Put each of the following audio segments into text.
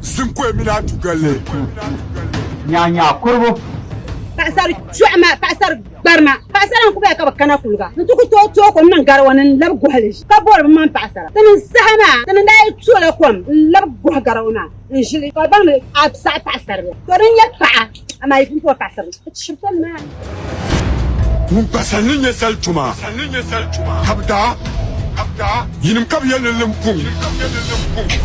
Zinkoya mini Adugalli. Nyaanyaa kuribu. Paɣasari chɔɣima, paɣasari gbarima, paɣasara n-ku baya ka bɛ kana kuliga nti ku tooi tooi kom niŋ garawa ni n-labi gɔhi li ka bɔri bɛ maŋ paɣasara. Ti ni saha maa, ti ni daa yi toola kom n-labi gɔhi garawa maa n-ʒili ka bɛ baŋ ni a saɣi paɣasarili. To din nyɛ paɣa, amaa yi pun puhi paɣasarili, bɛ chihiri soli maa. Ŋun pa sali ni nyɛ sali tuma, ka bɛ daa yinim ka bɛ yɛli ni limpuŋ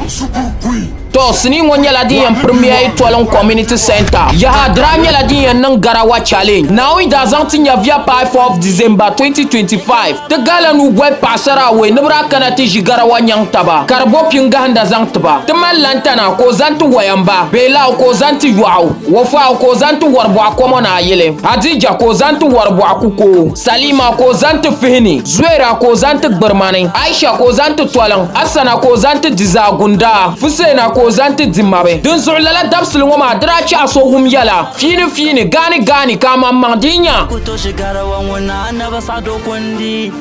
sukuru kui. To sinii ŋɔ nyɛla din yɛn premiere Tolon Community Centre. Yaha, di daa nyɛla din yɛn niŋ Garawa Challenge. Naawuni daa zaŋ ti nyɛviya paai 4th December 2025. Ti gala nuu boli paɣasara awɔi ni bɛ daa kana ti ʒi Garawa nyaŋ taba ka di bo pingahinda zaŋ ti ba. Ti mali lantana ka o zani ti Wayamba, Beelau ka o zani ti Yɔɣu. Wofaawu ka o zaŋ ti wɔribɔɣu kɔmɔ ni ayili, Hadija ka o zaŋ ti wɔribɔɣu kukoo, Salima ka o zaŋ ti fihini, Zuwaira ka o zaŋ ti gbirimani, Aisha ka o zaŋ ti toliŋ, Asana ka o zaŋ ti dizagundaa, Fuseena ka o zaŋ ti dimabi. Dinzuɣu lala dabisili ŋɔ maa di daa chɛ a so wum yɛla, fiini fiini, gaani gaani, ka a maŋmaŋ di nya. Ku to shigarawa ŋuna anaba saɣido kundi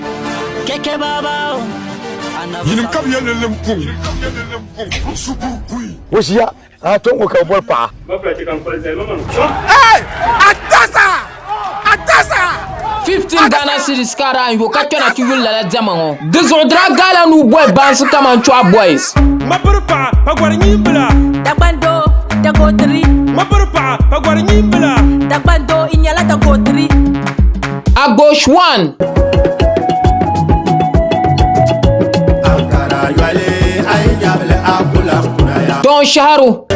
keke baba anaba Yinim ka bɛ yɛli ni limpuŋ sukuru kui. O ʒiya A to ŋɔ ka bɛ boli paɣa. 15 Ghana cedis ka daa yo ka kpɛna ti yuli lala diɛma ŋɔ. Di zuɣu di daa gaala nuu boli baansi kaman Chɔɣu Boys. Mabiri paɣa pa gɔri nyimbila. Dagbandoo, Dagotiri. Mabiri paɣa pa gɔri nyimbila. Dagbandoo, i nyɛla Dagotiri. Agbosh 1. Don Shaharu.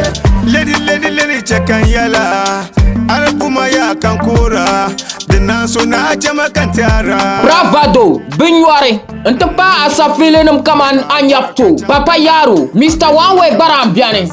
Lady, lady, lady, check and yala. Alakuma ya kankura. Dina so na jama kantara. Bravado, Binyɔri, n-ti pahi asafiilinim kaman Anyabto, Papa Yaro, Mister One Way Gbaran beni.